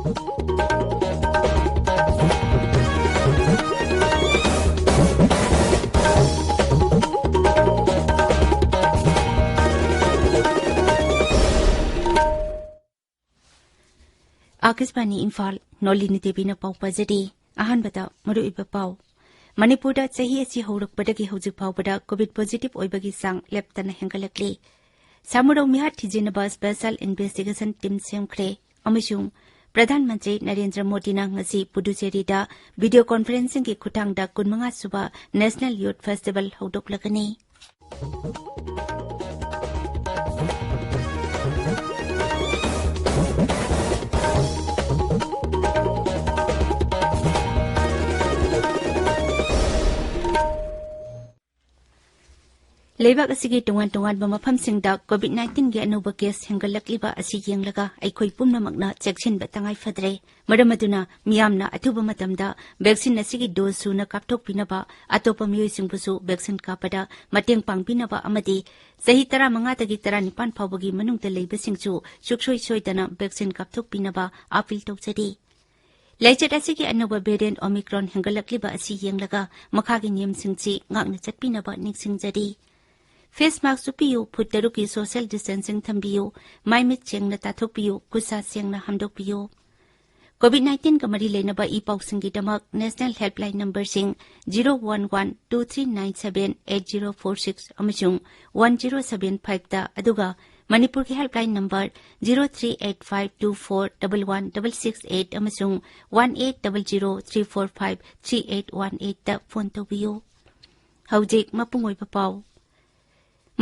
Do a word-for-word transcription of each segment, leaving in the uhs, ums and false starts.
ꯑꯥꯀꯥꯁꯕꯥꯅꯤ ꯏꯝꯐꯥꯜ, ꯅꯣꯂꯤꯅꯤ ꯗꯦꯕꯤꯅ ꯄꯥꯎ ꯄꯥꯖꯔꯤ꯫ ꯑꯍꯥꯟꯕꯗ ꯃꯔꯨꯑꯣꯏꯕ ꯄꯥꯎ꯫ ꯃꯅꯤꯄꯨꯔꯗ ꯆꯍꯤ ꯑꯁꯤ ꯍꯧꯔꯛꯄꯗꯒꯤ ꯍꯧꯖꯤꯛ ꯐꯥꯎꯕꯗ ꯀꯣꯚꯤꯗ ꯄꯣꯖꯤꯇꯤꯚ ꯑꯣꯏꯕꯒꯤ ꯆꯥꯡ ꯂꯦꯞꯇꯅ ꯍꯦꯟꯒꯠꯂꯛꯂꯤ꯫ ꯁꯥꯃꯨꯔꯧ ꯃꯤꯍꯥꯠ ꯊꯤꯖꯤꯟꯅꯕ ꯁ꯭ꯄꯦꯁꯦꯜ ꯏꯟꯚꯦꯁꯇꯤꯒꯦꯁꯟ ꯇꯤꯝ ꯁꯦꯝꯈ꯭ꯔꯦ ꯑꯃꯁꯨꯡ ꯄ꯭ꯔꯙꯥꯟ ꯃꯟꯇ꯭ꯔꯤ ꯅꯔꯦꯟꯗ꯭ꯔ ꯃꯣꯗꯤꯅ ꯉꯁꯤ ꯄꯨꯗꯨꯆꯦꯔꯤꯗ ꯚꯤꯗꯤꯑꯣ ꯀꯣꯟꯐꯔꯦꯟꯁꯤꯡꯒꯤ ꯈꯨꯠꯊꯥꯡꯗ ꯀꯨꯟꯃꯉꯥ ꯁꯨꯕ ꯅꯦꯁꯅꯦꯜ ꯌꯨꯊ ꯐꯦꯁꯇꯤꯚꯦꯜ ꯍꯧꯗꯣꯛꯂꯒꯅꯤ꯫ ꯂꯩꯕꯥꯛ ꯑꯁꯤꯒꯤ ꯇꯣꯉꯥꯟ ꯇꯣꯉꯥꯟꯕ ꯃꯐꯝꯁꯤꯡꯗ ꯀꯣꯚꯤꯗ ꯅꯥꯏꯟꯇꯤꯟꯒꯤ ꯑꯅꯧꯕ ꯀꯦꯁ ꯍꯦꯟꯒꯠꯂꯛꯂꯤꯕ ꯑꯁꯤ ꯌꯦꯡꯂꯒ ꯑꯩꯈꯣꯏ ꯄꯨꯝꯅꯃꯛꯅ ꯆꯦꯛꯁꯤꯟꯕ ꯇꯉꯥꯏ ꯐꯗ꯭ꯔꯦ꯫ ꯃꯔꯝ ꯑꯗꯨꯅ ꯃꯤꯌꯥꯝꯅ ꯑꯊꯨꯕ ꯃꯇꯝꯗ ꯚꯦꯛꯁꯤꯟ ꯑꯁꯤꯒꯤ ꯗꯣꯖ ꯁꯨꯅ ꯀꯥꯞꯊꯣꯛꯄꯤꯅꯕ, ꯑꯇꯣꯞꯄ ꯃꯤꯑꯣꯏꯁꯤꯡꯕꯨꯁꯨ ꯚꯦꯛꯁꯤꯟ ꯀꯥꯞꯄꯗ ꯃꯇꯦꯡ ꯄꯥꯡꯕꯤꯅꯕ ꯑꯃꯗꯤ ꯆꯍꯤ ꯇꯔꯥꯃꯉꯥꯗꯒꯤ ꯇꯔꯥꯅꯤꯄꯥꯟ ꯐꯥꯎꯕꯒꯤ ꯃꯅꯨꯡꯗ ꯂꯩꯕꯁꯤꯡꯁꯨ ꯁꯨꯛꯁꯣꯏ ꯁꯣꯏꯗꯅ ꯚꯦꯛꯁꯤꯟ ꯀꯥꯞꯊꯣꯛꯄꯤꯅꯕ ꯑꯥꯄꯤꯜ ꯇꯧꯖꯔꯤ꯫ ꯂꯥꯏꯆꯠ ꯑꯁꯤꯒꯤ ꯑꯅꯧꯕ ꯚꯦꯔꯤꯌꯦꯟꯠ ꯑꯣꯃꯤꯀ꯭ꯔꯣꯟ ꯍꯦꯟꯒꯠꯂꯛꯂꯤꯕ ꯑꯁꯤ ꯌꯦꯡꯂꯒ ꯃꯈꯥꯒꯤ ꯅꯤꯌꯝꯁꯤꯡꯁꯤ ꯉꯥꯛꯅ ꯆꯠꯄꯤꯅꯕ ꯅꯤꯡꯁꯤꯡꯖꯔꯤ꯫ ꯐꯦꯁ ꯃꯥꯁꯛ ꯎꯞꯄꯤꯌꯨ, ꯐꯨꯠ ꯇꯔꯨꯛꯀꯤ ꯁꯣꯁꯤꯌꯦꯜ ꯗꯤꯁꯇꯦꯟꯁꯤꯡ ꯊꯝꯕꯤꯌꯨ, ꯃꯥꯏ ꯃꯤꯠ ꯁꯦꯡꯅ ꯇꯥꯊꯣꯛꯄꯤꯌꯨ, ꯈꯨꯠ ꯁꯥ ꯁꯦꯡꯅ ꯍꯥꯝꯗꯣꯛꯄꯤꯌꯨ꯫ ꯀꯣꯚꯤꯗ ꯅꯥꯏꯟꯇꯤꯟꯒ ꯃꯔꯤ ꯂꯩꯅꯕ ꯏ ꯄꯥꯎꯁꯤꯡꯒꯤꯗꯃꯛ ꯅꯦꯁꯅꯦꯜ ꯍꯦꯜꯞꯂꯥꯏꯟ ꯅꯝꯕꯔꯁꯤꯡ zero one one two three nine seven eight zero four six ꯑꯃꯁꯨꯡ ꯋꯥꯟ ꯖꯤꯔꯣ ꯁꯚꯦꯟ ꯐꯥꯏꯚꯇ, ꯑꯗꯨꯒ ꯃꯅꯤꯄꯨꯔꯒꯤ helpline number zero three eight five two four double one double six eight ꯑꯃꯁꯨꯡ one eight double zero three four five three eight one ꯑꯩꯠꯇ phone ꯇꯧꯕꯤꯌꯨ꯫ ꯍꯧꯖꯤꯛ ꯃꯄꯨꯡ ꯑꯣꯏꯕ ꯄꯥꯎ꯫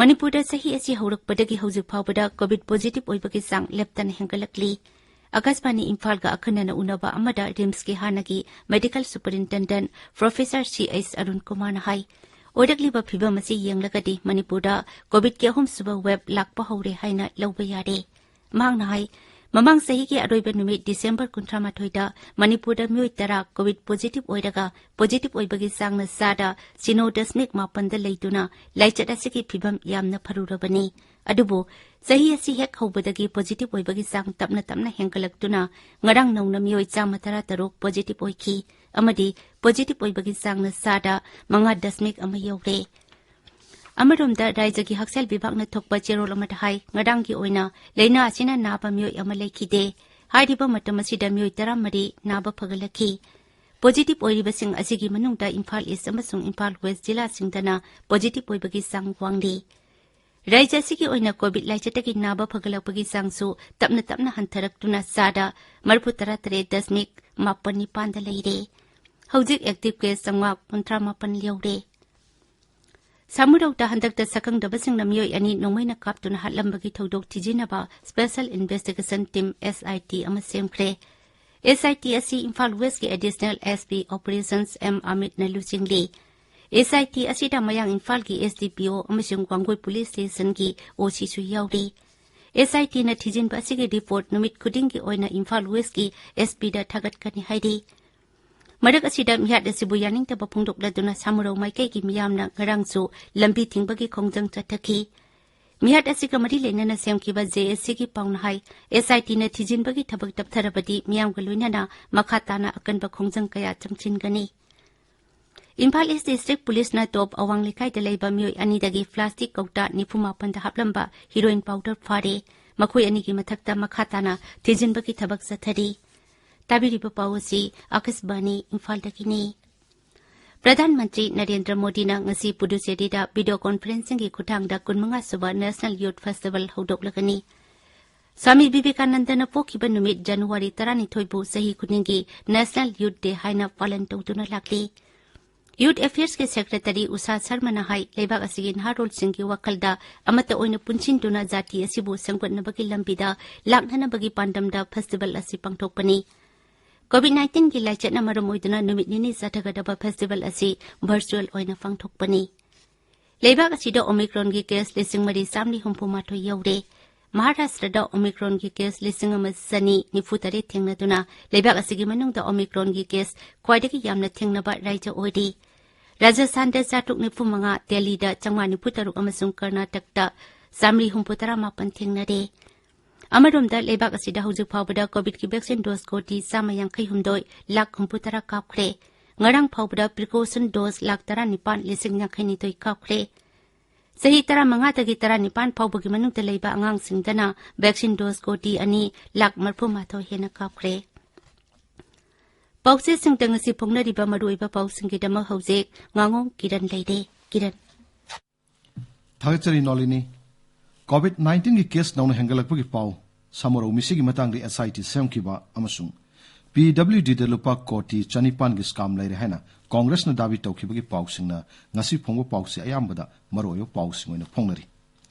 ꯃꯅꯤꯄꯨꯔꯗ ꯆꯍꯤ ꯑꯁꯤ ꯍꯧꯔꯛꯄꯗꯒꯤ ꯍꯧꯖꯤꯛ ꯐꯥꯎꯕꯗ ꯀꯣꯚꯤꯗ ꯄꯣꯖꯤꯇꯤꯚ ꯑꯣꯏꯕꯒꯤ ꯆꯥꯡ ꯂꯦꯞꯇꯅ ꯍꯦꯟꯒꯠꯂꯛꯂꯤ꯫ ꯑꯀꯥꯁꯕꯥꯅꯤ ꯏꯝꯐꯥꯜꯒ ꯑꯈꯟꯅꯅ ꯎꯅꯕ ꯑꯃꯗ ꯔꯤꯝꯁꯀꯤ ꯍꯥꯟꯅꯒꯤ ꯃꯦꯗꯤꯀꯦꯜ ꯁꯨꯄꯔꯤꯟꯇꯦꯟꯗꯦꯟꯠ ꯄ꯭ꯔꯣꯐꯦꯁꯔ ꯁꯤ ꯑꯩꯆ ꯑꯔꯨꯟ ꯀꯨꯃꯥꯔꯅ ꯍꯥꯏ, ꯑꯣꯏꯔꯛꯂꯤꯕ ꯐꯤꯚꯝ ꯑꯁꯤ ꯌꯦꯡꯂꯒꯗꯤ ꯃꯅꯤꯄꯨꯔꯗ ꯀꯣꯚꯤꯗꯀꯤ ꯑꯍꯨꯝꯁꯨꯕ ꯋꯦꯕ ꯂꯥꯛꯄ ꯍꯧꯔꯦ ꯍꯥꯏꯅ ꯂꯧꯕ ꯌꯥꯔꯦ꯫ ꯃꯍꯥꯛꯅ ꯍꯥꯏ, ꯃꯃꯥꯡ ꯆꯍꯤꯒꯤ ꯑꯔꯣꯏꯕ ꯅꯨꯃꯤꯠ ꯗꯤꯁꯦꯝꯕꯔ ꯀꯨꯟꯊ꯭ꯔꯥꯃꯥꯊꯣꯏꯗ ꯃꯅꯤꯄꯨꯔꯗ ꯃꯤꯑꯣꯏ ꯇꯔꯥ ꯀꯣꯚꯤꯗ ꯄꯣꯖꯤꯇꯤꯚ ꯑꯣꯏꯔꯒ, ꯄꯣꯖꯤꯇꯤꯚ ꯑꯣꯏꯕꯒꯤ ꯆꯥꯡꯅ ꯆꯥꯗ ꯁꯤꯅꯣ ꯗꯁꯃꯤꯛ ꯃꯥꯄꯟꯗ ꯂꯩꯗꯨꯅ ꯂꯥꯏꯆꯠ ꯑꯁꯤꯒꯤ ꯐꯤꯚꯝ ꯌꯥꯝꯅ ꯐꯔꯨꯔꯕꯅꯤ꯫ ꯑꯗꯨꯕꯨ ꯆꯍꯤ ꯑꯁꯤ ꯍꯦꯛ ꯍꯧꯕꯗꯒꯤ ꯄꯣꯖꯤꯇꯤꯚ ꯑꯣꯏꯕꯒꯤ ꯆꯥꯡ ꯇꯞꯅ ꯇꯞꯅ ꯍꯦꯟꯒꯠꯂꯛꯇꯨꯅ ꯉꯔꯥꯡ ꯅꯧꯅ ꯃꯤꯑꯣꯏ ꯆꯥꯝꯃ ꯇꯔꯥ ꯇꯔꯨꯛ ꯄꯣꯖꯤꯇꯤꯚ ꯑꯣꯏꯈꯤ ꯑꯃꯗꯤ ꯄꯣꯖꯤꯇꯤꯚ ꯑꯣꯏꯕꯒꯤ ꯆꯥꯡꯅ ꯆꯥꯗ ꯃꯉꯥ ꯗꯁꯃꯤꯛ ꯑꯃ ꯌꯧꯔꯦ꯫ ꯑꯃꯔꯣꯝꯗ ꯔꯥꯖ꯭ꯌꯒꯤ ꯍꯛꯁꯦꯜ ꯕꯤꯚꯥꯒꯅ ꯊꯣꯛꯄ ꯆꯦꯔꯣꯜ ꯑꯃꯗ ꯍꯥꯏ, ꯉꯔꯥꯡꯒꯤ ꯑꯣꯏꯅ ꯂꯥꯏꯅꯥ ꯑꯁꯤꯅ ꯅꯥꯕ ꯃꯤꯑꯣꯏ ꯑꯃ ꯂꯩꯈꯤꯗꯦ꯫ ꯍꯥꯏꯔꯤꯕ ꯃꯇꯝ ꯑꯁꯤꯗ ꯃꯤꯑꯣꯏ ꯇꯔꯥꯃꯔꯤ ꯅꯥꯕ ꯐꯒꯠꯂꯛꯈꯤ꯫ ꯄꯣꯖꯤꯇꯤꯚ ꯑꯣꯏꯔꯤꯕꯁꯤꯡ ꯑꯁꯤꯒꯤ ꯃꯅꯨꯡꯗ ꯏꯝꯐꯥꯜ ꯏꯁ꯭ꯠ ꯑꯃꯁꯨꯡ ꯏꯝꯐꯥꯜ ꯋꯦꯁ꯭ꯠ ꯖꯤꯂꯥꯁꯤꯡꯗꯅ ꯄꯣꯖꯤꯇꯤꯚ ꯑꯣꯏꯕꯒꯤ ꯆꯥꯡ ꯋꯥꯡꯂꯤ꯫ ꯔꯥꯖ꯭ꯌ ꯑꯁꯤꯒꯤ ꯑꯣꯏꯅ ꯀꯣꯚꯤꯗ ꯂꯥꯏꯆꯠꯇꯒꯤ ꯅꯥꯕ ꯐꯒꯠꯂꯛꯄꯒꯤ ꯆꯥꯡꯁꯨ ꯇꯞꯅ ꯇꯞꯅ ꯍꯟꯊꯔꯛꯇꯨꯅ ꯆꯥꯗ ꯃꯔꯤꯐꯨ ꯇꯔꯥ ꯇꯔꯦꯠ ꯗꯁꯃꯤꯛ ꯃꯥꯄꯟ ꯅꯤꯄꯥꯟꯗ ꯂꯩꯔꯦ꯫ ꯍꯧꯖꯤꯛ ꯑꯦꯛꯇꯤꯚ ꯀꯦꯁ ꯆꯥꯝꯃꯉꯥ ꯀꯨꯟꯊ꯭ꯔꯥ ꯃꯥꯄꯟ ꯌꯧꯔꯦ꯫ ꯁꯥꯃꯨꯔꯧꯗ ꯍꯟꯗꯛꯇ ꯁꯛꯈꯪꯗꯕꯁꯤꯡꯅ ꯃꯤꯑꯣꯏ ꯑꯅꯤ ꯅꯣꯡꯃꯩꯅ ꯀꯥꯞꯇꯨꯅ ꯍꯥꯠꯂꯝꯕꯒꯤ ꯊꯧꯗꯣꯛ ꯊꯤꯖꯤꯟꯅꯕ ꯁ꯭ꯄꯦꯁꯦꯜ ꯏꯟꯚꯦꯁꯇꯤꯒꯦꯁꯟ ꯇꯤꯝ, SIT, ꯑꯃ ꯁꯦꯝꯈ꯭ꯔꯦ꯫ SIT ꯑꯁꯤ ꯏꯝꯐꯥꯜ ꯋꯦꯁ꯭ꯠꯀꯤ ꯑꯦꯗꯤꯁꯅꯦꯜ SP ꯑꯣꯄꯔꯦꯁꯟꯁ ꯑꯦꯝ ꯑꯃꯤꯠꯅ ꯂꯨꯆꯤꯡꯂꯤ꯫ SIT ꯑꯁꯤꯗ ꯃꯌꯥꯡ ꯏꯝꯐꯥꯜꯒꯤ SDPO ꯑꯃꯁꯨꯡ ꯋꯥꯡꯒꯣꯏ ꯄꯨꯂꯤꯁ ꯁ꯭ꯇꯦꯁꯟꯒꯤ OCꯁꯨ ꯌꯥꯎꯔꯤ꯫ SITꯅ ꯊꯤꯖꯤꯟꯕ ꯑꯁꯤꯒꯤ ꯔꯤꯄꯣꯔꯠ ꯅꯨꯃꯤꯠ ꯈꯨꯗꯤꯡꯒꯤ ꯑꯣꯏꯅ ꯏꯝꯐꯥꯜ ꯋꯦꯁ꯭ꯠꯀꯤ SPꯗ ꯊꯥꯒꯠꯀꯅꯤ ꯍꯥꯏꯔꯤ꯫ ꯃꯔꯛ ꯑꯁꯤꯗ ꯃꯤꯍꯥꯠ ꯑꯁꯤꯕꯨ ꯌꯥꯅꯤꯡꯗꯕ ꯐꯣꯡꯗꯣꯛꯂꯗꯨꯅ ꯁꯥꯃꯨꯔꯧ ꯃꯥꯏꯀꯩꯒꯤ ꯃꯤꯌꯥꯝꯅ ꯉꯔꯥꯡꯁꯨ ꯂꯝꯕꯤ ꯊꯤꯡꯕꯒꯤ ꯈꯣꯡꯖꯪ ꯆꯠꯊꯈꯤ꯫ ꯃꯤꯍꯥꯠ ꯑꯁꯤꯒ ꯃꯔꯤ ꯂꯩꯅꯅ ꯁꯦꯝꯈꯤꯕ JACꯒꯤ ꯄꯥꯎꯅ ꯍꯥꯏ, SITꯅ ꯊꯤꯖꯤꯟꯕꯒꯤ ꯊꯕꯛ ꯇꯞꯊꯔꯕꯗꯤ ꯃꯤꯌꯥꯝꯒ ꯂꯣꯏꯅꯅ ꯃꯈꯥ ꯇꯥꯅ ꯑꯀꯟꯕ ꯈꯣꯡꯖꯪ ꯀꯌꯥ ꯆꯪꯁꯤꯟꯒꯅꯤ꯫ ꯏꯝꯐꯥꯜ ꯏꯁ꯭ꯠ ꯗꯤꯁꯇ꯭ꯔꯤꯛ ꯄꯨꯂꯤꯁꯅ ꯇꯣꯞ ꯑꯋꯥꯡ ꯂꯩꯀꯥꯏꯗ ꯂꯩꯕ ꯃꯤꯑꯣꯏ ꯑꯅꯤꯗꯒꯤ ꯄ꯭ꯂꯥꯁꯇꯤꯛ ꯀꯧꯇꯥ ꯅꯤꯐꯨ ꯃꯥꯄꯟꯗ ꯍꯥꯞꯂꯝꯕ ꯍꯤꯔꯣꯏꯟ ꯄꯥꯎꯗꯔ ꯐꯥꯔꯦ꯫ ꯃꯈꯣꯏ ꯑꯅꯤꯒꯤ ꯃꯊꯛꯇ ꯃꯈꯥ ꯇꯥꯅ ꯊꯤꯖꯤꯟꯕꯒꯤ ꯊꯕꯛ ꯆꯠꯊꯔꯤ꯫ ꯇꯥꯕꯤꯔꯤꯕ ꯄꯥꯎ ꯑꯁꯤ ꯑꯥꯀꯥꯁꯕꯥꯅꯤ ꯏꯝꯐꯥꯜꯗꯒꯤꯅꯤ꯫ ꯄ꯭ꯔꯙꯥꯟ ꯃꯟꯇ꯭ꯔꯤ ꯅꯔꯦꯟꯗ꯭ꯔ ꯃꯣꯗꯤꯅ ꯉꯁꯤ ꯄꯨꯗꯨꯆꯦꯔꯤꯗ ꯚꯤꯗꯤꯑꯣ ꯀꯣꯟꯐꯔꯦꯟꯁꯤꯡꯒꯤ ꯈꯨꯠꯊꯥꯡꯗ ꯀꯨꯟꯃꯉꯥ ꯁꯨꯕ ꯅꯦꯁꯅꯦꯜ ꯌꯨꯊ ꯐꯦꯁꯇꯤꯚꯦꯜ ꯍꯧꯗꯣꯛꯂꯒꯅꯤ꯫ ꯁ꯭ꯋꯥꯃꯤ ꯕꯤꯕꯦꯀꯥꯅꯟꯗꯅ ꯄꯣꯛꯈꯤꯕ ꯅꯨꯃꯤꯠ ꯖꯅꯋꯥꯔꯤ ꯇꯔꯥꯅꯤꯊꯣꯏꯕꯨ ꯆꯍꯤ ꯈꯨꯗꯤꯡꯒꯤ ꯅꯦꯁꯅꯦꯜ ꯌꯨꯊ ꯗꯦ ꯍꯥꯏꯅ ꯄꯥꯂꯟ ꯇꯧꯗꯨꯅ ꯂꯥꯛꯂꯤ꯫ ꯌꯨꯊ ꯑꯦꯐꯤꯌꯔꯁꯀꯤ ꯁꯦꯀ꯭ꯔꯦꯇꯔꯤ ꯎꯁꯥ ꯁꯔꯃꯅ ꯍꯥꯏ, ꯂꯩꯕꯥꯛ ꯑꯁꯤꯒꯤ ꯅꯍꯥꯔꯣꯜꯁꯤꯡꯒꯤ ꯋꯥꯈꯜꯗ ꯑꯃꯠꯇ ꯑꯣꯏꯅ ꯄꯨꯟꯁꯤꯟꯗꯨꯅ ꯖꯥꯇꯤ ꯑꯁꯤꯕꯨ ꯁꯦꯝꯒꯠꯅꯕꯒꯤ ꯂꯝꯕꯤꯗ ꯂꯥꯛꯅꯅꯕꯒꯤ ꯄꯥꯟꯗꯝꯗ ꯐꯦꯁꯇꯤꯚꯦꯜ ꯑꯁꯤ ꯄꯥꯡꯊꯣꯛꯄꯅꯤ꯫ ꯀꯣꯚꯤꯗ ꯅꯥꯏꯟꯇꯤꯟꯒꯤ ꯂꯥꯏꯆꯠꯅ ꯃꯔꯝ ꯑꯣꯏꯗꯨꯅ ꯅꯨꯃꯤꯠ ꯅꯤꯅꯤ ꯆꯠꯊꯒꯗꯕ ꯐꯦꯁꯇꯤꯚꯦꯜ ꯑꯁꯤ ꯚꯔꯆꯨꯑꯦꯜ ꯑꯣꯏꯅ ꯄꯥꯡꯊꯣꯛꯄꯅꯤ꯫ ꯂꯩꯕꯥꯛ ꯑꯁꯤꯗ ꯑꯣꯃꯤꯀ꯭ꯔꯣꯟꯒꯤ ꯀꯦꯁ ꯂꯤꯁꯤꯡ ꯃꯔꯤ ꯆꯥꯝꯃꯔꯤ ꯍꯨꯝꯐꯨ ꯃꯥꯊꯣꯏ ꯌꯧꯔꯦ꯫ ꯃꯍꯥꯔꯥꯁꯇ꯭ꯔꯗ ꯑꯣꯃꯤꯀ꯭ꯔꯣꯟꯒꯤ ꯀꯦꯁ ꯂꯤꯁꯤꯡ ꯑꯃ ꯆꯅꯤ ꯅꯤꯐꯨ ꯇꯔꯦꯠ ꯊꯦꯡꯅꯗꯨꯅ ꯂꯩꯕꯥꯛ ꯑꯁꯤꯒꯤ ꯃꯅꯨꯡꯗ ꯑꯣꯃꯤꯀ꯭ꯔꯣꯟꯒꯤ ꯀꯦꯁ ꯈ꯭ꯋꯥꯏꯗꯒꯤ ꯌꯥꯝꯅ ꯊꯦꯡꯅꯕ ꯔꯥꯖ꯭ꯌ ꯑꯣꯏꯔꯤ꯫ ꯔꯥꯖꯁꯊꯥꯟꯗ ꯆꯥꯇ꯭ꯔꯨꯛ ꯅꯤꯐꯨ ꯃꯉꯥ, ꯗꯦꯜꯂꯤꯗ ꯆꯥꯝꯃꯉꯥ ꯅꯤꯐꯨ ꯇꯔꯨꯛ ꯑꯃꯁꯨꯡ ꯀꯔꯅꯥꯇꯛꯇ ꯆꯥꯃꯔꯤ ꯍꯨꯝꯐꯨ ꯇꯔꯥ ꯃꯥꯄꯟ ꯊꯦꯡꯅꯔꯦ꯫ ꯑꯃꯔꯣꯝꯗ, ꯂꯩꯕꯥꯛ ꯑꯁꯤꯗ ꯍꯧꯖꯤꯛ ꯐꯥꯎꯕꯗ ꯀꯣꯚꯤꯗꯀꯤ ꯚꯦꯛꯁꯤꯟ ꯗꯣꯁ ꯀꯣꯇꯤ ꯆꯥꯝꯃ ꯌꯥꯡꯈꯩ ꯍꯨꯝꯗꯣꯏ ꯂꯥꯈ ꯍꯨꯝꯐꯨ ꯇꯔꯥ ꯀꯥꯞꯈ꯭ꯔꯦ꯫ ꯉꯔꯥꯡ ꯐꯥꯎꯕꯗ ꯄ꯭ꯔꯤꯀꯣꯁꯟ ꯗꯣꯁ ꯂꯥꯈ ꯇꯔꯥꯅꯤꯄꯥꯟ ꯂꯤꯁꯤꯡ ꯌꯥꯡꯈꯩ ꯅꯤꯊꯣꯏ ꯀꯥꯞꯈ꯭ꯔꯦ꯫ ꯆꯍꯤ ꯇꯔꯥꯃꯉꯥꯗꯒꯤ ꯇꯔꯥꯅꯤꯄꯥꯟ ꯐꯥꯎꯕꯒꯤ ꯃꯅꯨꯡꯗ ꯂꯩꯕ ꯑꯉꯥꯡꯁꯤꯡꯗꯅ ꯚꯦꯛꯁꯤꯟ ꯗꯣꯁ ꯀꯣꯇꯤ ꯑꯅꯤ ꯂꯥꯈ ꯃꯔꯤꯐꯨ ꯃꯥꯊꯣꯏ ꯍꯦꯟꯅ ꯀꯥꯞꯈ꯭ꯔꯦ꯫ ꯄꯥꯎꯆꯦꯁꯤꯡꯗ ꯉꯁꯤ ꯐꯣꯡꯅꯔꯤꯕ ꯃꯔꯨꯑꯣꯏꯕ ꯄꯥꯎꯁꯤꯡꯒꯤꯗꯃꯛ ꯍꯧꯖꯤꯛ ꯉꯥꯉꯣꯝ ꯀꯤꯔꯟ ꯂꯩꯔꯦ꯫ ꯀꯤꯔꯟ꯫ ꯊꯥꯒꯠꯆꯔꯤ ꯅꯣꯂꯤꯅꯤ꯫ ꯀꯣꯚꯤꯗ ꯅꯥꯏꯟꯇꯤꯟꯒꯤ ꯀꯦꯁ ꯅꯧꯅ ꯍꯦꯟꯒꯠꯂꯛꯄꯒꯤ ꯄꯥꯎ, ꯁꯃꯨꯔꯧ ꯃꯤꯁꯤꯒꯤ ꯃꯇꯥꯡꯗ ꯑꯦꯁ ꯑꯥꯏ ꯇꯤ ꯁꯦꯝꯈꯤꯕ ꯑꯃꯁꯨꯡ ꯄꯤ ꯗꯕ꯭ꯂꯤꯎ ꯗꯤꯗ ꯂꯨꯄꯥ ꯀꯣꯇꯤ ꯆꯅꯤꯄꯥꯟꯒꯤ ꯁ꯭ꯀꯥꯝ ꯂꯩꯔꯦ ꯍꯥꯏꯅ ꯀꯣꯡꯒ꯭ꯔꯦꯁꯅ ꯗꯥꯕꯤ ꯇꯧꯈꯤꯕꯒꯤ ꯄꯥꯎꯁꯤꯡꯅ ꯉꯁꯤ ꯐꯣꯡꯕ ꯄꯥꯎꯁꯦ ꯑꯌꯥꯝꯕꯗ ꯃꯔꯨꯑꯣꯏꯕ ꯄꯥꯎꯁꯤꯡ ꯑꯣꯏꯅ ꯐꯣꯡꯅꯔꯤ꯫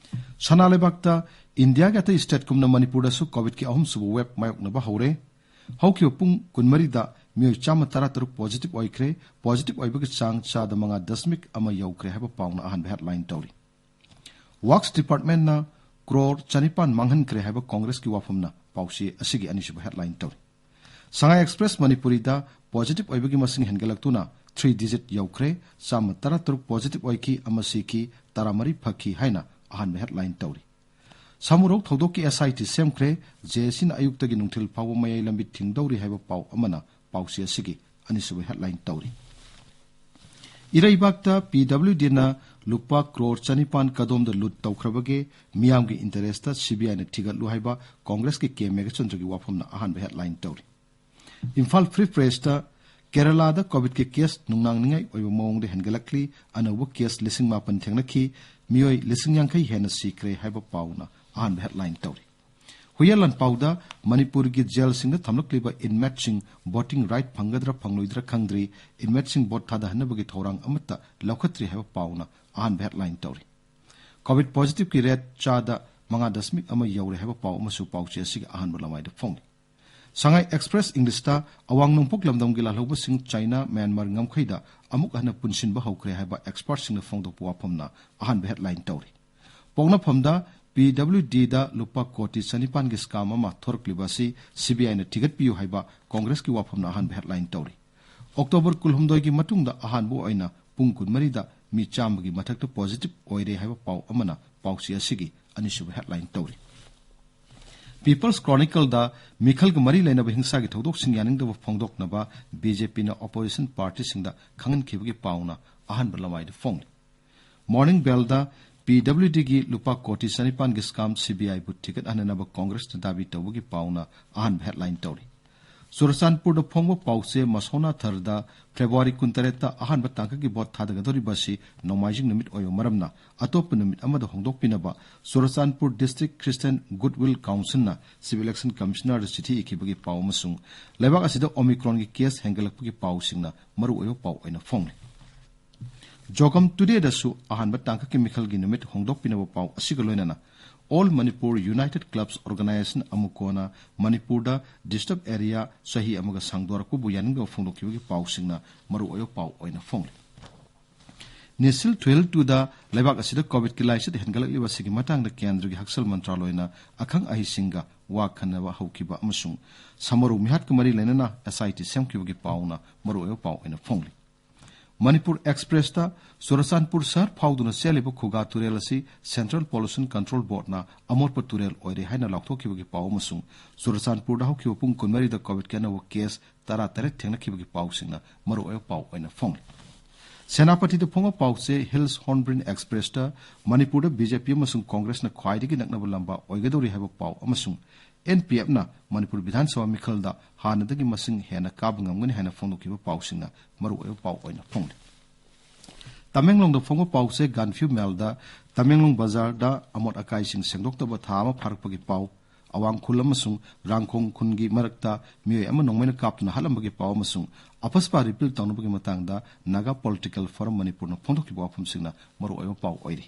ꯁꯅꯥ ꯂꯩꯕꯥꯛꯇ ꯏꯟꯗꯤꯌꯥꯒꯤ ꯑꯇꯩ ꯁ꯭ꯇꯦꯠꯀꯨꯝꯅ ꯃꯅꯤꯄꯨꯔꯗꯁꯨ ꯀꯣꯚꯤꯗꯀꯤ ꯑꯍꯨꯝꯁꯨꯕ ꯋꯦꯕ ꯃꯥꯌꯣꯛꯅꯕ ꯍꯧꯔꯦ꯫ ꯍꯧꯈꯤꯕ ꯄꯨꯡ ꯀꯨꯟꯃꯔꯤꯗ ꯃꯤꯑꯣꯏ ꯆꯥꯝꯃ ꯇꯔꯥꯇꯔꯨꯛ ꯄꯣꯖꯤꯇꯤꯚ ꯑꯣꯏꯈ꯭ꯔꯦ꯫ ꯄꯣꯖꯤꯇꯤꯚ ꯑꯣꯏꯕꯒꯤ ꯆꯥꯡ ꯆꯥꯗ ꯃꯉꯥ ꯗꯁꯃꯤꯛ ꯑꯃ ꯌꯧꯈ꯭ꯔꯦ ꯍꯥꯏꯕ ꯄꯥꯎꯅ ꯑꯍꯥꯟꯕ ꯍꯦꯗꯂꯥꯏꯟ ꯇꯧꯔꯤ꯫ ꯋꯥꯔꯛꯁ ꯗꯤꯄꯥꯔꯠꯃꯦꯟꯅ ꯀ꯭ꯔꯣꯔ ꯆꯅꯤꯄꯥꯟ ꯃꯥꯡꯍꯟꯈ꯭ꯔꯦ ꯍꯥꯏꯕ ꯀꯣꯡꯒ꯭ꯔꯦꯁꯀꯤ ꯋꯥꯐꯝꯅ ꯄꯥꯎꯆꯦ ꯑꯁꯤꯒꯤ ꯑꯅꯤꯁꯨꯕ ꯍꯦꯗꯂꯥꯏꯟ ꯇꯧꯔꯤ꯫ ꯁꯉꯥꯏ ꯑꯦꯛꯁꯄ꯭ꯔꯦꯁ ꯃꯅꯤꯄꯨꯔꯤꯗ ꯄꯣꯖꯤꯇꯤꯚ ꯑꯣꯏꯕꯒꯤ ꯃꯁꯤꯡ ꯍꯦꯟꯒꯠꯂꯛꯇꯨꯅ ꯊ꯭ꯔꯤ ꯗꯤꯖꯤꯠ ꯌꯧꯈ꯭ꯔꯦ꯫ ꯆꯥꯝꯃ ꯇꯔꯥꯇꯔꯨꯛ ꯄꯣꯖꯤꯇꯤꯚ ꯑꯣꯏꯈꯤ, ꯑꯃ ꯁꯤꯈꯤ, ꯇꯔꯥꯃꯔꯤ ꯐꯈꯤ ꯍꯥꯏꯅ ꯑꯍꯥꯟꯕ ꯍꯦꯗꯂꯥꯏꯟ ꯇꯧꯔꯤ꯫ ꯁꯃꯨꯔꯧ ꯊꯧꯗꯣꯛꯀꯤ ꯑꯦꯁ ꯑꯥꯏ ꯇꯤ ꯁꯦꯝꯈ꯭ꯔꯦ꯫ ꯖꯦ ꯑꯦ ꯁꯤꯅ ꯑꯌꯨꯛꯇꯒꯤ ꯅꯨꯡꯊꯤꯜ ꯐꯥꯎꯕ ꯃꯌꯥꯏ ꯂꯝꯕꯤ ꯊꯤꯡꯗꯧꯔꯤ ꯍꯥꯏꯕ ꯄꯥꯎ ꯑꯃꯅ ꯄꯥꯎꯆꯦ ꯑꯁꯤꯒꯤ ꯑꯅꯤꯁꯨꯕ ꯍꯦꯗꯂꯥꯏꯟ ꯇꯧꯔꯤ꯫ ꯏꯔꯩꯕꯥꯛꯇ ꯄꯤ ꯗꯕ꯭ꯂꯤꯎ ꯗꯤꯅ ꯂꯨꯄꯥ ꯀ꯭ꯔꯣꯔ ꯆꯅꯤꯄꯥꯟ ꯀꯗꯣꯝꯗ ꯂꯨꯠ ꯇꯧꯈ꯭ꯔꯕꯒꯦ? ꯃꯤꯌꯥꯝꯒꯤ ꯏꯟꯇꯔꯦꯁꯇ ꯁꯤ ꯕꯤ ꯑꯥꯏꯅ ꯊꯤꯒꯠꯂꯨ ꯍꯥꯏꯕ ꯀꯣꯡꯒ꯭ꯔꯦꯁꯀꯤ ꯀꯦ ꯃꯦꯘꯆꯟꯗ꯭ꯔꯒꯤ ꯋꯥꯐꯝꯅ ꯑꯍꯥꯟꯕ ꯍꯦꯗꯂꯥꯏꯟ ꯇꯧꯔꯤ꯫ ꯏꯝꯐꯥꯜ ꯐ꯭ꯔꯤ ꯄ꯭ꯔꯦꯁꯇ ꯀꯦꯔꯂꯥꯗ ꯀꯣꯚꯤꯗꯀꯤ ꯀꯦꯁ ꯅꯨꯡꯅꯥꯡꯅꯤꯡꯉꯥꯏ ꯑꯣꯏꯕ ꯃꯑꯣꯡꯗ ꯍꯦꯟꯒꯠꯂꯛꯂꯤ꯫ ꯑꯅꯧꯕ ꯀꯦꯁ ꯂꯤꯁꯤꯡ ꯃꯥꯄꯟ ꯊꯦꯡꯅꯈꯤ꯫ ꯃꯤꯑꯣꯏ ꯂꯤꯁꯤꯡ ꯌꯥꯡꯈꯩ ꯍꯦꯟꯅ ꯁꯤꯈ꯭ꯔꯦ ꯍꯥꯏꯕ ꯄꯥꯎꯅ ꯑꯍꯥꯟꯕ ꯍꯦꯗꯂꯥꯏꯟ ꯇꯧꯔꯤ꯫ ꯍꯨꯏꯌꯦꯟ ꯂꯥꯟꯄꯥꯎꯗ ꯃꯅꯤꯄꯨꯔꯒꯤ ꯖꯦꯜꯁꯤꯡꯗ ꯊꯝꯂꯛꯂꯤꯕ ꯏꯟꯃꯦꯠꯁꯤꯡ ꯚꯣꯇꯤꯡ ꯔꯥꯏꯠ ꯐꯪꯒꯗ꯭ꯔꯥ ꯐꯪꯂꯣꯏꯗ꯭ꯔꯥ ꯈꯪꯗ꯭ꯔꯤ꯫ ꯏꯟꯃꯦꯠꯁꯤꯡ ꯚꯣꯠ ꯊꯥꯗꯍꯟꯅꯕꯒꯤ ꯊꯧꯔꯥꯡ ꯑꯃꯠꯇ ꯂꯧꯈꯠꯇ꯭ꯔꯤ ꯍꯥꯏꯕ ꯄꯥꯎꯅ ꯑꯍꯥꯟꯕ ꯍꯦꯗꯂꯥꯏꯟ ꯇꯧꯔꯤ꯫ ꯀꯣꯚꯤꯗ ꯄꯣꯖꯤꯇꯤꯚꯀꯤ ꯔꯦꯠ ꯆꯥꯗ ꯃꯉꯥ ꯗꯁꯃꯤꯛ ꯑꯃ ꯌꯧꯔꯦ ꯍꯥꯏꯕ ꯄꯥꯎ ꯑꯃꯁꯨ ꯄꯥꯎꯆꯦ ꯑꯁꯤꯒꯤ ꯑꯍꯥꯟꯕ ꯂꯃꯥꯏꯗ ꯐꯣꯡꯂꯤ꯫ ꯁꯉꯥꯏ ꯑꯦꯛꯁꯄ꯭ꯔꯦꯁ ꯏꯪꯂꯤꯁꯇ ꯑꯋꯥꯡ ꯅꯣꯡꯄꯣꯛ ꯂꯝꯗꯝꯒꯤ ꯂꯥꯜꯍꯧꯕꯁꯤꯡ ꯆꯥꯏꯅꯥ, ꯃ꯭ꯌꯥꯟꯃꯥꯔ ꯉꯝꯈꯩꯗ ꯑꯃꯨꯛ ꯍꯟꯅ ꯄꯨꯟꯁꯤꯟꯕ ꯍꯧꯈ꯭ꯔꯦ ꯍꯥꯏꯕ ꯑꯦꯛꯁꯄꯔꯠꯁꯤꯡꯅ ꯐꯣꯡꯗꯣꯛꯄ ꯋꯥꯐꯝꯅ ꯑꯍꯥꯟꯕ ꯍꯦꯗꯂꯥꯏꯟ ꯇꯧꯔꯤ꯫ ꯄꯣꯛꯅꯐꯝꯗ ꯄꯤ ꯗꯕ꯭ꯂꯤꯎ ꯗꯤꯗ ꯂꯨꯄꯥ ꯀꯣꯇꯤ ꯆꯅꯤꯄꯥꯟꯒꯤ ꯁ꯭ꯀꯥꯝ ꯑꯃ ꯊꯣꯔꯛꯂꯤꯕ ꯑꯁꯤ ꯁꯤ ꯕꯤ ꯑꯥꯏꯅ ꯊꯤꯒꯠꯄꯤꯌꯨ ꯍꯥꯏꯕ ꯀꯣꯡꯒ꯭ꯔꯦꯁꯀꯤ ꯋꯥꯐꯝꯅ ꯑꯍꯥꯟꯕ ꯍꯦꯗꯂꯥꯏꯟ ꯇꯧꯔꯤ꯫ ꯑꯣꯛꯇꯣꯕꯔ ꯀꯨꯟꯍꯨꯝꯗꯣꯏꯒꯤ ꯃꯇꯨꯡꯗ ꯑꯍꯥꯟꯕ ꯑꯣꯏꯅ ꯄꯨꯡ ꯀꯨꯟꯃꯔꯤꯗ ꯃꯤ ꯆꯥꯝꯃꯒꯤ ꯃꯊꯛꯇ ꯄꯣꯖꯤꯇꯤꯚ ꯑꯣꯏꯔꯦ ꯍꯥꯏꯕ ꯄꯥꯎ ꯑꯃꯅ ꯄꯥꯎꯆꯦ ꯑꯁꯤꯒꯤ ꯑꯅꯤꯁꯨꯕ headline ꯇꯧꯔꯤ꯫ People's Chronicleꯗ ꯃꯤꯈꯜꯒ ꯃꯔꯤ ꯂꯩꯅꯕ ꯍꯤꯡꯁꯥꯒꯤ ꯊꯧꯗꯣꯛꯁꯤꯡ ꯌꯥꯅꯤꯡꯗꯕ ꯐꯣꯡꯗꯣꯛꯅꯕ BJPꯅ opposition partyꯁꯤꯡꯗ ꯈꯪꯍꯟꯈꯤꯕꯒꯤ ꯄꯥꯎꯅ ꯑꯍꯥꯟꯕ ꯂꯃꯥꯏꯗ ꯐꯣꯡꯂꯤ꯫ Morning Bellꯗ PWDꯒꯤ ꯂꯨꯄꯥ ꯀꯣꯇꯤ ꯆꯅꯤꯄꯥꯟꯒꯤ scam CBIꯕꯨ ꯊꯤꯒꯠꯍꯟꯅꯅꯕ Congressꯅ ꯗꯥꯕꯤ ꯇꯧꯕꯒꯤ ꯄꯥꯎꯅ ꯑꯍꯥꯟꯕ headline ꯇꯧꯔꯤ꯫ ꯆꯨꯔꯆꯥꯟꯄꯨꯔꯗ ꯐꯣꯡꯕ ꯄꯥꯎꯆꯦ ꯃꯁꯣꯅꯥ ꯊꯔꯗ February ꯀꯨꯟꯇꯔꯦꯠꯇ ꯑꯍꯥꯟꯕ ꯇꯥꯡꯀꯛꯀꯤ vote ꯊꯥꯗꯒꯗꯧꯔꯤꯕ ꯑꯁꯤ ꯅꯣꯡꯃꯥꯏꯖꯤꯡ ꯅꯨꯃꯤꯠ ꯑꯣꯏꯕ ꯃꯔꯝꯅ ꯑꯇꯣꯞꯄ ꯅꯨꯃꯤꯠ ꯑꯃꯗ ꯍꯣꯡꯗꯣꯛꯄꯤꯅꯕ Churachandpur District Christian Goodwill Councilꯅ Chief Election Commissionerꯗ ꯆꯤꯊꯤ ꯏꯈꯤꯕꯒꯤ ꯄꯥꯎ ꯑꯃꯁꯨꯡ ꯂꯩꯕꯥꯛ ꯑꯁꯤꯗ Omicronꯒꯤ case ꯍꯦꯟꯒꯠꯂꯛꯄꯒꯤ ꯄꯥꯎꯁꯤꯡꯅ ꯃꯔꯨꯑꯣꯏꯕ ꯄꯥꯎ ꯑꯣꯏꯅ ꯐꯣꯡꯂꯤ꯫ ꯖꯣꯒꯝ Todayꯗꯁꯨ ꯑꯍꯥꯟꯕ ꯇꯥꯡꯀꯛꯀꯤ ꯃꯤꯈꯜꯒꯤ ꯅꯨꯃꯤꯠ ꯍꯣꯡꯗꯣꯛꯄꯤꯅꯕ ꯄꯥꯎ ꯑꯁꯤꯒ ꯂꯣꯏꯅꯅ All Manipur United Clubs Organisation, ꯑꯃꯨꯀꯣꯅ ꯃꯅꯤꯄꯨꯔꯗ disturb area ꯆꯍꯤ ꯑꯃꯒ ꯁꯥꯡꯗꯣꯔꯛꯄꯕꯨ ꯌꯥꯅꯤꯡꯗꯕ ꯐꯣꯡꯗꯣꯛꯈꯤꯕꯒꯤ ꯄꯥꯎꯁꯤꯡꯅ ꯃꯔꯨꯑꯣꯏꯕ ꯄꯥꯎ ꯑꯣꯏꯅ ꯐꯣꯡꯂꯤ꯫ NISIL Trail Twoꯗ ꯂꯩꯕꯥꯛ ꯑꯁꯤꯗ COVIDꯀꯤ ꯂꯥꯏꯆꯠ ꯍꯦꯟꯒꯠꯂꯛꯂꯤꯕ ꯑꯁꯤꯒꯤ ꯃꯇꯥꯡꯗ ꯀꯦꯟꯗ꯭ꯔꯒꯤ ꯍꯛꯁꯦꯜ ꯃꯟꯇ꯭ꯔꯥꯂꯣꯏꯅ ꯑꯈꯪ ꯑꯍꯩꯁꯤꯡꯒ ꯋꯥ ꯈꯟꯅꯕ ꯍꯧꯈꯤꯕ ꯑꯃꯁꯨꯡ ꯁꯃꯔꯨ ꯃꯤꯍꯥꯠꯀ ꯃꯔꯤ ꯂꯩꯅꯅ SIT ꯁꯦꯝꯈꯤꯕꯒꯤ ꯄꯥꯎꯅ ꯃꯔꯨꯑꯣꯏꯕ ꯄꯥꯎ ꯑꯣꯏꯅ ꯐꯣꯡꯂꯤ꯫ ꯃꯅꯤꯄꯨꯔ Expressꯇ ꯆꯨꯔꯆꯥꯟꯄꯨꯔ ꯁꯍꯔ ꯐꯥꯎꯗꯨꯅ ꯆꯦꯜꯂꯤꯕ ꯈꯨꯒꯥ ꯇꯨꯔꯦꯜ ꯑꯁꯤ Central Pollution Control Boardꯅ ꯑꯃꯣꯠꯄ ꯇꯨꯔꯦꯜ ꯑꯣꯏꯔꯦ ꯍꯥꯏꯅ ꯂꯥꯎꯊꯣꯛꯈꯤꯕꯒꯤ ꯄꯥꯎ ꯑꯃꯁꯨꯡ ꯆꯨꯔꯆꯥꯟꯄꯨꯔꯗ ꯍꯧꯈꯤꯕ ꯄꯨꯡ ꯀꯨꯟꯃꯔꯤꯗ COVIDꯀꯤ ꯑꯅꯧꯕ case ꯇꯔꯥꯇꯔꯦꯠ ꯊꯦꯡꯅꯈꯤꯕꯒꯤ ꯄꯥꯎꯁꯤꯡꯅ ꯃꯔꯨꯑꯣꯏꯕ ꯄꯥꯎ ꯑꯣꯏꯅ ꯐꯣꯡꯂꯤ꯫ ꯁꯦꯅꯥꯄꯇꯤꯗ ꯐꯣꯡꯕ ꯄꯥꯎꯆꯦ Hills Hornbill Expressꯇ ꯃꯅꯤꯄꯨꯔꯗ BJP ꯑꯃꯁꯨꯡ Congressꯅ ꯈ꯭ꯋꯥꯏꯗꯒꯤ ꯅꯛꯅꯕ ꯂꯝꯕꯥ ꯑꯣꯏꯒꯗꯧꯔꯤ ꯍꯥꯏꯕ ꯄꯥꯎ ꯑꯃꯁꯨꯡ NPFꯅ ꯃꯅꯤꯄꯨꯔ ꯕꯤꯙꯥꯟ ꯁꯚꯥ ꯃꯤꯈꯜꯗ ꯍꯥꯟꯅꯗꯒꯤ ꯃꯁꯤꯡ ꯍꯦꯟꯅ ꯀꯥꯕ ꯉꯝꯒꯅꯤ ꯍꯥꯏꯅ ꯐꯣꯡꯗꯣꯛꯈꯤꯕ ꯄꯥꯎꯁꯤꯡꯅ ꯃꯔꯨꯑꯣꯏꯕ ꯄꯥꯎ ꯑꯣꯏꯅ ꯐꯣꯡꯂꯤ꯫ ꯇꯃꯦꯡꯂꯣꯡꯗ ꯐꯣꯡꯕ ꯄꯥꯎꯆꯦ Gaanphiu Mailꯗ ꯇꯃꯦꯡꯂꯣꯡ ꯕꯖꯥꯔꯗ ꯑꯃꯣꯠ ꯑꯀꯥꯏꯁꯤꯡ ꯁꯦꯡꯗꯣꯛꯇꯕ ꯊꯥ ꯑꯃ ꯐꯥꯔꯛꯄꯒꯤ ꯄꯥꯎ, ꯑꯋꯥꯡ ꯈꯨꯜ ꯑꯃꯁꯨꯡ ꯔꯥꯡꯈꯣꯡ ꯈꯨꯟꯒꯤ ꯃꯔꯛꯇ ꯃꯤꯑꯣꯏ ꯑꯃ ꯅꯣꯡꯃꯩꯅ ꯀꯥꯞꯇꯨꯅ ꯍꯥꯠꯂꯝꯕꯒꯤ ꯄꯥꯎ ꯑꯃꯁꯨꯡ ꯑꯄꯁꯄꯥ repeal ꯇꯧꯅꯕꯒꯤ ꯃꯇꯥꯡꯗ Naga Political Forum ꯃꯅꯤꯄꯨꯔꯅ ꯐꯣꯡꯗꯣꯛꯈꯤꯕ ꯋꯥꯐꯝꯁꯤꯡꯅ ꯃꯔꯨꯑꯣꯏꯕ ꯄꯥꯎ ꯑꯣꯏꯔꯤ꯫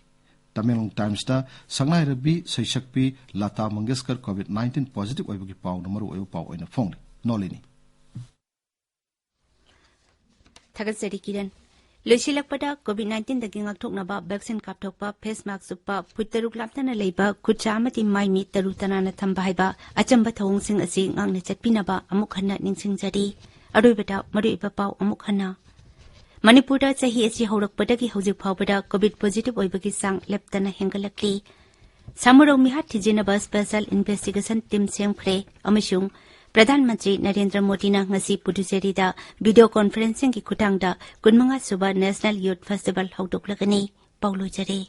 Tamenglong Timesꯇ ꯁꯛꯅꯥꯏꯔꯕꯤ ꯁꯩꯁꯛꯄꯤ Lata Mangeshkar COVID nineteen positive ꯑꯣꯏꯕꯒꯤ ꯄꯥꯎꯅ ꯃꯔꯨꯑꯣꯏꯕ ꯄꯥꯎ ꯑꯣꯏꯅ ꯐꯣꯡꯂꯤ꯫ ꯅꯣꯂꯤꯅꯤ꯫ ꯊꯥꯒꯠꯆꯔꯤ ꯀꯤꯔꯟ꯫ ꯂꯣꯏꯁꯤꯜꯂꯛꯄꯗ COVID nineteenꯗꯒꯤ ꯉꯥꯛꯊꯣꯛꯅꯕ vaccine ꯀꯥꯞꯊꯣꯛꯄ, face mask ꯎꯞꯄ, ꯐꯨꯠ ꯇꯔꯨꯛ ꯂꯥꯞꯅꯅ ꯂꯩꯕ, ꯈꯨꯠꯁꯥ ꯑꯃꯗꯤ ꯃꯥꯏ ꯃꯤꯠ ꯇꯔꯨ ꯇꯅꯥꯟꯅ ꯊꯝꯕ ꯍꯥꯏꯕ ꯑꯆꯝꯕ ꯊꯧꯑꯣꯡꯁꯤꯡ ꯑꯁꯤ ꯉꯥꯛꯅ ꯆꯠꯄꯤꯅꯕ ꯑꯃꯨꯛ ꯍꯟꯅ ꯅꯤꯡꯁꯤꯡꯖꯔꯤ꯫ ꯑꯔꯣꯏꯕꯗ ꯃꯔꯨꯑꯣꯏꯕ ꯄꯥꯎ ꯑꯃꯨꯛ ꯍꯟꯅ꯫ ꯃꯅꯤꯄꯨꯔꯗ ꯆꯍꯤ ꯑꯁꯤ ꯍꯧꯔꯛꯄꯗꯒꯤ ꯍꯧꯖꯤꯛ ꯐꯥꯎꯕꯗ ꯀꯣꯚꯤꯗ ꯄꯣꯖꯤꯇꯤꯚ ꯑꯣꯏꯕꯒꯤ ꯆꯥꯡ ꯂꯦꯞꯇꯅ ꯍꯦꯟꯒꯠꯂꯛꯂꯤ꯫ ꯁꯥꯃꯨꯔꯧ ꯃꯤꯍꯥꯠ ꯊꯤꯖꯤꯟꯅꯕ ꯁ꯭ꯄꯦꯁꯦꯜ ꯏꯟꯚꯦꯁꯇꯤꯒꯦꯁꯟ ꯇꯤꯝ ꯁꯦꯝꯈ꯭ꯔꯦ ꯑꯃꯁꯨꯡ ꯄ꯭ꯔꯙꯥꯟ ꯃꯟꯇ꯭ꯔꯤ ꯅꯔꯦꯟꯗ꯭ꯔ ꯃꯣꯗꯤꯅ ꯉꯁꯤ ꯄꯨꯗꯨꯆꯦꯔꯤꯗ ꯚꯤꯗꯤꯑꯣ ꯀꯣꯟꯐꯔꯦꯟꯁꯤꯡꯒꯤ ꯈꯨꯠꯊꯥꯡꯗ ꯀꯨꯟꯃꯉꯥ ꯁꯨꯕ ꯅꯦꯁꯅꯦꯜ ꯌꯨꯊ ꯐꯦꯁꯇꯤꯚꯦꯜ ꯍꯧꯗꯣꯛꯂꯒꯅꯤ꯫ ꯄꯥꯎ ꯂꯣꯏꯖꯔꯦ꯫